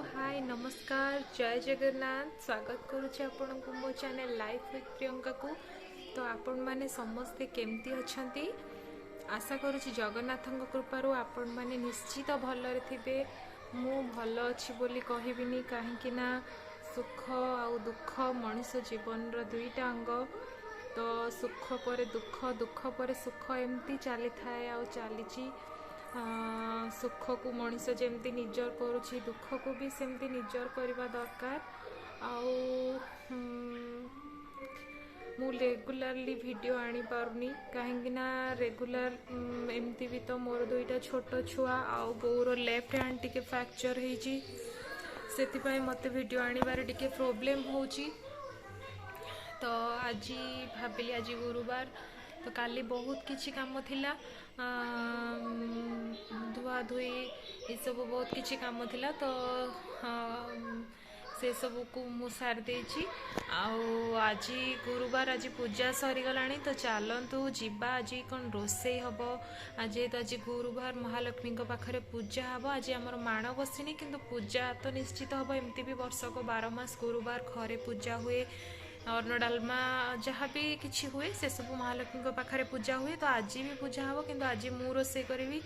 ହାଏ, ନମସ୍କାର, ଜୟ ଜଗନ୍ନାଥ। ସ୍ୱାଗତ କରୁଛି ଆପଣଙ୍କୁ ମୋ ଚ୍ୟାନେଲ୍ ଲାଇଫ୍ ୱିଥ୍ ପ୍ରିୟଙ୍କାକୁ। ତ ଆପଣମାନେ ସମସ୍ତେ କେମିତି ଅଛନ୍ତି? ଆଶା କରୁଛି ଜଗନ୍ନାଥଙ୍କ କୃପାରୁ ଆପଣମାନେ ନିଶ୍ଚିତ ଭଲରେ ଥିବେ। ମୁଁ ଭଲ ଅଛି ବୋଲି କହିବିନି, କାହିଁକି ନା ସୁଖ ଆଉ ଦୁଃଖ ମଣିଷ ଜୀବନର ଦୁଇଟା ଅଙ୍ଗ। ତ ସୁଖ ପରେ ଦୁଃଖ, ଦୁଃଖ ପରେ ସୁଖ, ଏମିତି ଚାଲିଥାଏ ଆଉ ଚାଲିଛି। ସୁଖକୁ ମଣିଷ ଯେମିତି ନିଜର କରୁଛି, ଦୁଃଖକୁ ବି ସେମିତି ନିଜର କରିବା ଦରକାର। ଆଉ ମୁଁ ରେଗୁଲାରଲି ଭିଡ଼ିଓ ଆଣିପାରୁନି, କାହିଁକି ନା ରେଗୁଲାର ଏମିତି ବି ତ ମୋର ଦୁଇଟା ଛୋଟ ଛୁଆ ଆଉ ବୋଉର ଲେଫ୍ଟ ହ୍ୟାଣ୍ଡ ଟିକେ ଫ୍ରାକ୍ଚର ହେଇଛି, ସେଥିପାଇଁ ମୋତେ ଭିଡ଼ିଓ ଆଣିବାରେ ଟିକେ ପ୍ରୋବ୍ଲେମ୍ ହେଉଛି। ତ ଆଜି ଭାବିଲି, ଆଜି ଗୁରୁବାର, ତ କାଲି ବହୁତ କିଛି କାମ ଥିଲା, ଧୁଆ ଧୁଇ ଏସବୁ ବହୁତ କିଛି କାମ ଥିଲା, ତ ସେସବୁକୁ ମୁଁ ସାରି ଦେଇଛି। ଆଉ ଆଜି ଗୁରୁବାର, ଆଜି ପୂଜା ସରିଗଲାଣି, ତ ଚାଲନ୍ତୁ ଯିବା ଆଜି କ'ଣ ରୋଷେଇ ହେବ। ଯେହେତୁ ଆଜି ଗୁରୁବାର, ମହାଲକ୍ଷ୍ମୀଙ୍କ ପାଖରେ ପୂଜା ହେବ। ଆଜି ଆମର ମାଣ ବସିନି, କିନ୍ତୁ ପୂଜା ତ ନିଶ୍ଚିତ ହେବ। ଏମିତି ବି ବର୍ଷକ 12 ମାସ ଗୁରୁବାର ଘରେ ପୂଜା ହୁଏ, ଅନ୍ନ ଡାଲମା ଯାହା ବି କିଛି ହୁଏ ସେସବୁ ମହାଲକ୍ଷ୍ମୀଙ୍କ ପାଖରେ ପୂଜା ହୁଏ। ତ ଆଜି ବି ପୂଜା ହେବ, କିନ୍ତୁ ଆଜି ମୁଁ ରୋଷେଇ କରିବି।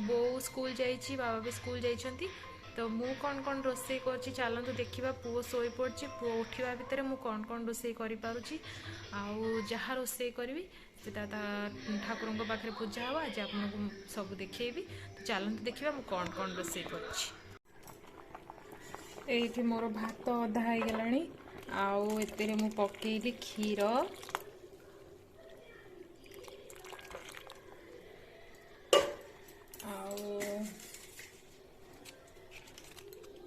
ବୋଉ ସ୍କୁଲ ଯାଇଛି, ବାବା ବି ସ୍କୁଲ ଯାଇଛନ୍ତି। ତ ମୁଁ କ'ଣ କ'ଣ ରୋଷେଇ କରୁଛି ଚାଲନ୍ତୁ ଦେଖିବା। ପୁଅ ଶୋଇପଡ଼ିଛି, ପୁଅ ଉଠିବା ଭିତରେ ମୁଁ କ'ଣ କ'ଣ ରୋଷେଇ କରିପାରୁଛି, ଆଉ ଯାହା ରୋଷେଇ କରିବି ସେଟା ତା ଠାକୁରଙ୍କ ପାଖରେ ପୂଜା ହେବ। ଆଜି ଆପଣଙ୍କୁ ସବୁ ଦେଖେଇବି। ତ ଚାଲନ୍ତୁ ଦେଖିବା ମୁଁ କ'ଣ କ'ଣ ରୋଷେଇ କରୁଛି। ଏଇଠି ମୋର ଭାତ ଅଧା ହେଇଗଲାଣି, ଆଉ ଏଥିରେ ମୁଁ ପକେଇଲି କ୍ଷୀର, ଆଉ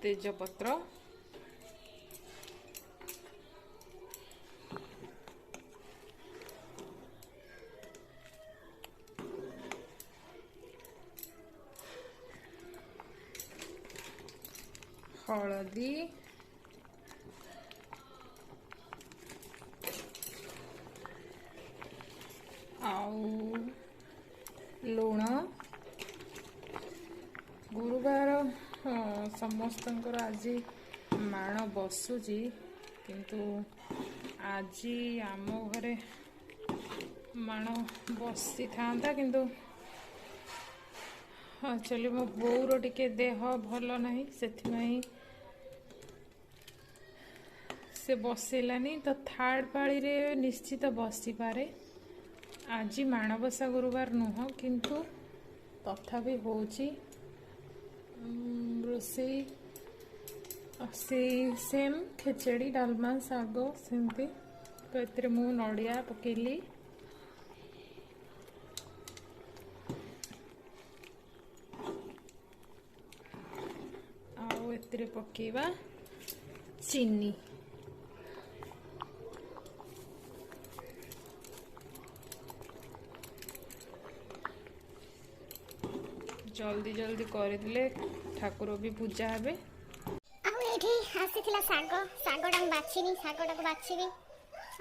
ତେଜପତ୍ର, ହଳଦୀ, ଆଉ ଲୁଣ। ଗୁରୁବାର ସମସ୍ତଙ୍କର ଆଜି ମାଣ ବସୁଛି, କିନ୍ତୁ ଆଜି ଆମ ଘରେ ମାଣ ବସିଥାନ୍ତା, କିନ୍ତୁ ଆକ୍ଚୁଆଲି ମୋ ବୋଉର ଟିକେ ଦେହ ଭଲ ନାହିଁ, ସେଥିପାଇଁ ସେ ବସେଇଲାନି। ତ ଥାର୍ଡ଼ ପାଳିରେ ନିଶ୍ଚିତ ବସିପାରେ। ଆଜି ମାଣବସା ଗୁରୁବାର ନୁହଁ, କିନ୍ତୁ ତଥାପି ହେଉଛି ରୋଷେଇ ସେଇ ସେମ୍ ଖେଚେଡ଼ି, ଡାଲମା, ଶାଗ ସେମିତି। ତ ଏଥିରେ ମୁଁ ନଡ଼ିଆ ପକେଇଲି, ଆଉ ଏଥିରେ ପକେଇବା ଚିନି। ଜଲ୍ଦି ଜଲ୍ଦି କରିଦେଲେ ଠାକୁର ବି ପୂଜା ହେବେ। ଆଉ ଏଇଠି ଆସିଥିଲା ଶାଗ, ଶାଗଟା ମୁଁ ବାଛିନି, ଶାଗଟାକୁ ବାଛିବି।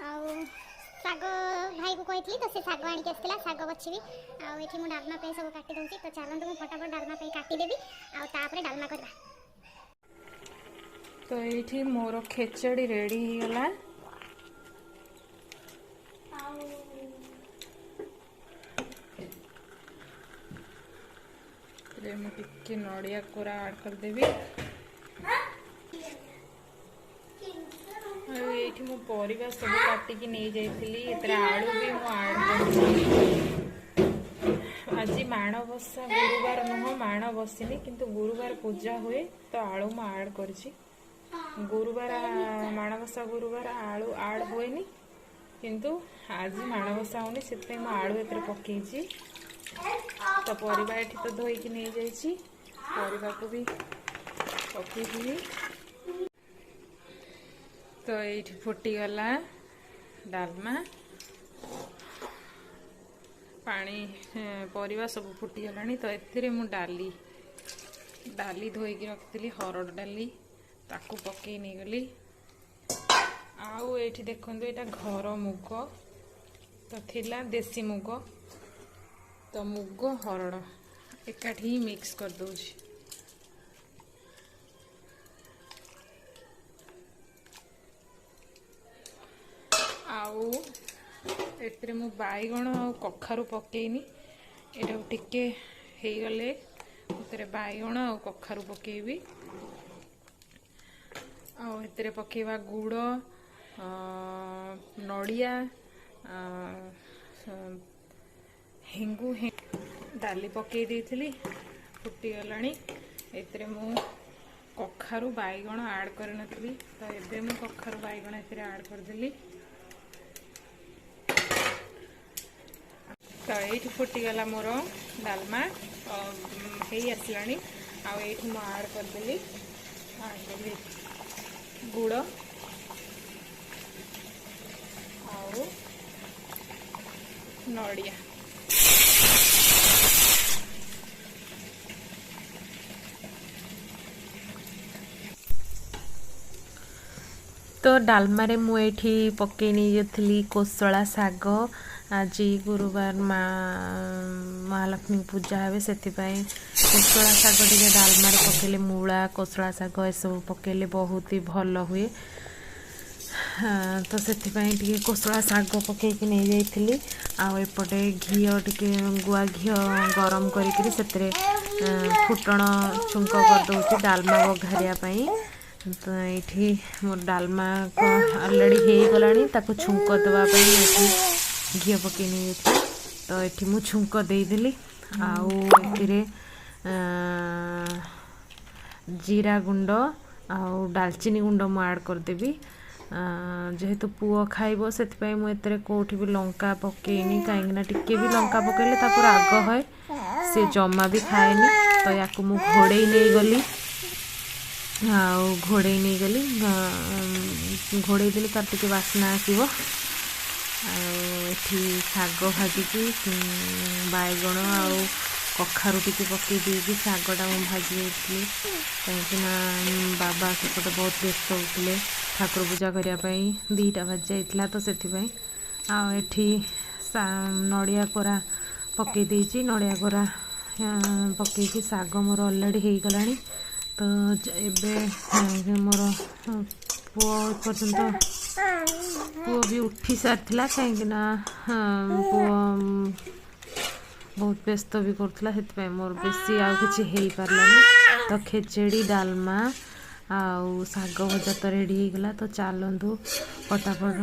ଆଉ ଶାଗ ଭାଇକୁ କହିଥିଲି, ତ ସେ ଶାଗ ଆଣିକି ଆସିଥିଲା, ଶାଗ ବାଛିବି। ଆଉ ଏଠି ମୁଁ ଡାଲମା ପାଇଁ ସବୁ କାଟି ଦେଉଛି। ତ ଚାଲନ୍ତୁ, ମୁଁ ଫଟାଫଟ ଡାଲମା ପାଇଁ କାଟିଦେବି, ଆଉ ତାପରେ ଡାଲମା କରିବା। ତ ଏଇଠି ମୋର ଖେଚେଡ଼ି ରେଡ଼ି ହେଇଗଲା। ଏଥିରେ ମୁଁ ଟିକେ ନଡ଼ିଆ କୋରା ଆଡ଼୍ କରିଦେବି। ଆଉ ଏଇଠି ମୁଁ ପରିବା ସବୁ କାଟିକି ନେଇଯାଇଥିଲି, ଏଥିରେ ଆଳୁ ବି ମୁଁ ଆଡ଼୍ କରିଛି। ଆଜି ମାଣବସା ଗୁରୁବାର ନୁହଁ, ମାଣ ବସିନି, କିନ୍ତୁ ଗୁରୁବାର ପୂଜା ହୁଏ, ତ ଆଳୁ ମୁଁ ଆଡ଼୍ କରିଛି। ଗୁରୁବାର ମାଣବସା ଗୁରୁବାର ଆଳୁ ଆଡ଼୍ ହୁଏନି, କିନ୍ତୁ ଆଜି ମାଣବସା ହଉନି, ସେଥିପାଇଁ ମୁଁ ଆଳୁ ଏଥିରେ ପକେଇଛି। ତ ପରିବା ଏଠି ତ ଧୋଇକି ନେଇଯାଇଛି, ପରିବାକୁ ବି ପକେଇଦେବି। ତ ଏଇଠି ଫୁଟିଗଲା ଡାଲମା, ପାଣି ପରିବା ସବୁ ଫୁଟିଗଲାଣି। ତ ଏଥିରେ ମୁଁ ଡାଲି ଧୋଇକି ରଖିଥିଲି, ହରଡ଼ ଡାଲି, ତାକୁ ପକେଇ ନେଇଗଲି। ଆଉ ଏଇଠି ଦେଖନ୍ତୁ, ଏଇଟା ଘର ମୁଗ ତ ଥିଲା, ଦେଶୀ ମୁଗ। ତ ମୁଗ ହରଡ଼ ଏକାଠି ହିଁ ମିକ୍ସ କରିଦେଉଛି। ଏଥିରେ ମୁଁ ବାଇଗଣ ଆଉ କଖାରୁ ପକେଇନି। ଏଇଟାକୁ ଟିକେ ହେଇଗଲେ ଏଥିରେ ବାଇଗଣ ଆଉ କଖାରୁ ପକେଇବି। ଆଉ ଏଥିରେ ପକେଇବା ଗୁଡ଼, ନଡ଼ିଆ, ହେଙ୍ଗୁ। ଡାଲି ପକେଇ ଦେଇଥିଲି, ଫୁଟିଗଲାଣି। ଏଥିରେ ମୁଁ କଖାରୁ ବାଇଗଣ ଆଡ଼୍ କରିନଥିଲି, ତ ଏବେ ମୁଁ କଖାରୁ ବାଇଗଣ ଏଥିରେ ଆଡ଼୍ କରିଦେଲି। ତ ଏଇଠି ଫୁଟିଗଲା ମୋର ଡାଲମା, ହେଇ ଆସିଲାଣି। ଆଉ ଏଇଠି ମୁଁ ଆଡ଼୍ କରିଦେଲି, ଆଡ଼୍ କଲି ଗୁଡ଼ ଆଉ ନଡ଼ିଆ। ତ ଡାଲମାରେ ମୁଁ ଏଇଠି ପକେଇ ନେଇଯାଇଥିଲି କୋଶଳା ଶାଗ। ଆଜି ଗୁରୁବାର, ମା ମହାଲକ୍ଷ୍ମୀ ପୂଜା ହେବେ, ସେଥିପାଇଁ କୋଶଳା ଶାଗ ଟିକେ ଡାଲମାରେ ପକେଇଲେ, ମୂଳା, କୋଶଳା ଶାଗ ଏସବୁ ପକେଇଲେ ବହୁତ ହି ଭଲ ହୁଏ। ତ ସେଥିପାଇଁ ଟିକେ କୋଶଳା ଶାଗ ପକେଇକି ନେଇଯାଇଥିଲି। ଆଉ ଏପଟେ ଘିଅ ଟିକେ, ଗୁଆ ଘିଅ ଗରମ କରିକିରି ସେଥିରେ ଫୁଟଣ ଛୁଙ୍କ କରିଦେଉଛି ଡାଲମା ବଘାରିବା ପାଇଁ। ତ ଏଇଠି ମୋର ଡାଲମା ଅଲରେଡ଼ି ହେଇଗଲାଣି। ତାକୁ ଛୁଙ୍କ ଦେବା ପାଇଁ ଏଠି ଘିଅ ପକେଇ ନେଇଯାଇଥିଲି, ତ ଏଠି ମୁଁ ଛୁଙ୍କ ଦେଇଦେଲି। ଆଉ ଏଥିରେ ଜିରା ଗୁଣ୍ଡ ଆଉ ଡାଲଚିନି ଗୁଣ୍ଡ ମୁଁ ଆଡ଼୍ କରିଦେବି। ଯେହେତୁ ପୁଅ ଖାଇବ, ସେଥିପାଇଁ ମୁଁ ଏଥିରେ କେଉଁଠି ବି ଲଙ୍କା ପକେଇନି, କାହିଁକିନା ଟିକେ ବି ଲଙ୍କା ପକେଇଲେ ତାକୁ ରାଗ ହୁଏ, ସେ ଜମା ବି ଖାଏନି। ତ ୟାକୁ ମୁଁ ଘୋଡ଼େଇ ନେଇଗଲି, ଆଉ ଘୋଡ଼େଇ ନେଇଗଲି, ଘୋଡ଼େଇ ଦେଲି, ତାର ଟିକେ ବାସ୍ନା ଆସିବ। ଆଉ ଏଠି ଶାଗ ଭାଜିକି, ବାଇଗଣ ଆଉ କଖାରୁ ଟିକେ ପକେଇ ଦେଇକି ଶାଗଟା ମୁଁ ଭାଜି ଦେଇଥିଲି, କାହିଁକିନା ବାବା ସେପଟେ ବହୁତ ବ୍ୟସ୍ତ ହେଉଥିଲେ ଠାକୁର ପୂଜା କରିବା ପାଇଁ। 2ଟା ବାଜି ଯାଇଥିଲା, ତ ସେଥିପାଇଁ। ଆଉ ଏଠି ନଡ଼ିଆ କୋରା ପକେଇ ଦେଇଛି। ନଡ଼ିଆ କୋରା ପକେଇକି ଶାଗ ମୋର ଅଲରେଡ଼ି ହେଇଗଲାଣି। ତ ଏବେ ମୋର ପୁଅ, ଏପର୍ଯ୍ୟନ୍ତ ପୁଅ ବି ଉଠି ସାରିଥିଲା, କାହିଁକିନା ପୁଅ ବହୁତ ବ୍ୟସ୍ତ ବି କରୁଥିଲା, ସେଥିପାଇଁ ମୋର ବେଶୀ ଆଉ କିଛି ହେଇପାରିଲାନି। ତ ଖେଚେଡ଼ି, ଡାଲମା ଆଉ ଶାଗ ଭଜା ତ ରେଡ଼ି ହେଇଗଲା। ତ ଚାଲନ୍ତୁ ଫଟାଫଟ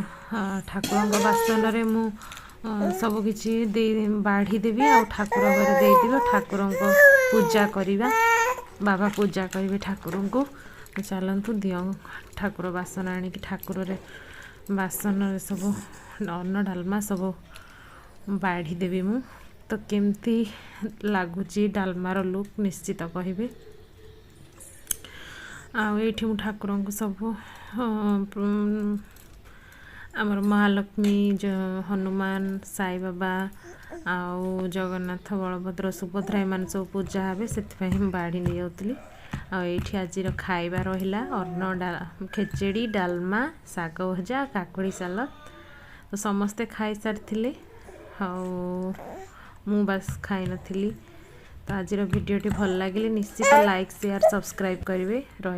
ଠାକୁରଙ୍କ ବାସନରେ ମୁଁ ସବୁକିଛି ଦେଇ ବାଢ଼ି ଦେବି ଆଉ ଠାକୁର ଘରେ ଦେଇଦେବି। ଠାକୁରଙ୍କ ପୂଜା କରିବା, ବାବା ପୂଜା କରିବେ ଠାକୁରଙ୍କୁ। ଚାଲନ୍ତୁ ଦିଅ, ଠାକୁର ବାସନ ଆଣିକି ଠାକୁରରେ ବାସନରେ ସବୁ ଅନ୍ନ ଡାଲମା ସବୁ ବାଢ଼ି ଦେବି ମୁଁ। ତ କେମିତି ଲାଗୁଛି ଡାଲମାର ଲୁକ୍, ନିଶ୍ଚିତ କହିବେ। ଆଉ ଏଇଠି ମୁଁ ଠାକୁରଙ୍କୁ ସବୁ ଆମର ମହାଲକ୍ଷ୍ମୀ, ହନୁମାନ, ସାଇବାବା ଆଉ ଜଗନ୍ନାଥ, ବଳଭଦ୍ର, ସୁଭଦ୍ରା ଏମାନେ ସବୁ ପୂଜା ହେବେ, ସେଥିପାଇଁ ମୁଁ ବାଢ଼ି ନେଇଯାଉଥିଲି। ଆଉ ଏଇଠି ଆଜିର ଖାଇବା ରହିଲା ଅନ୍ନ, ଖେଚେଡ଼ି, ଡାଲମା, ଶାଗ ଭଜା, କାକୁଡ଼ି ସାଲଦ। ତ ସମସ୍ତେ ଖାଇସାରିଥିଲେ ଆଉ ମୁଁ ବାସ୍ ଖାଇନଥିଲି। ତ ଆଜିର ଭିଡ଼ିଓଟି ଭଲ ଲାଗିଲେ ନିଶ୍ଚିତ ଲାଇକ୍, ସେୟାର, ସବସ୍କ୍ରାଇବ୍ କରିବେ। ରହିଲି।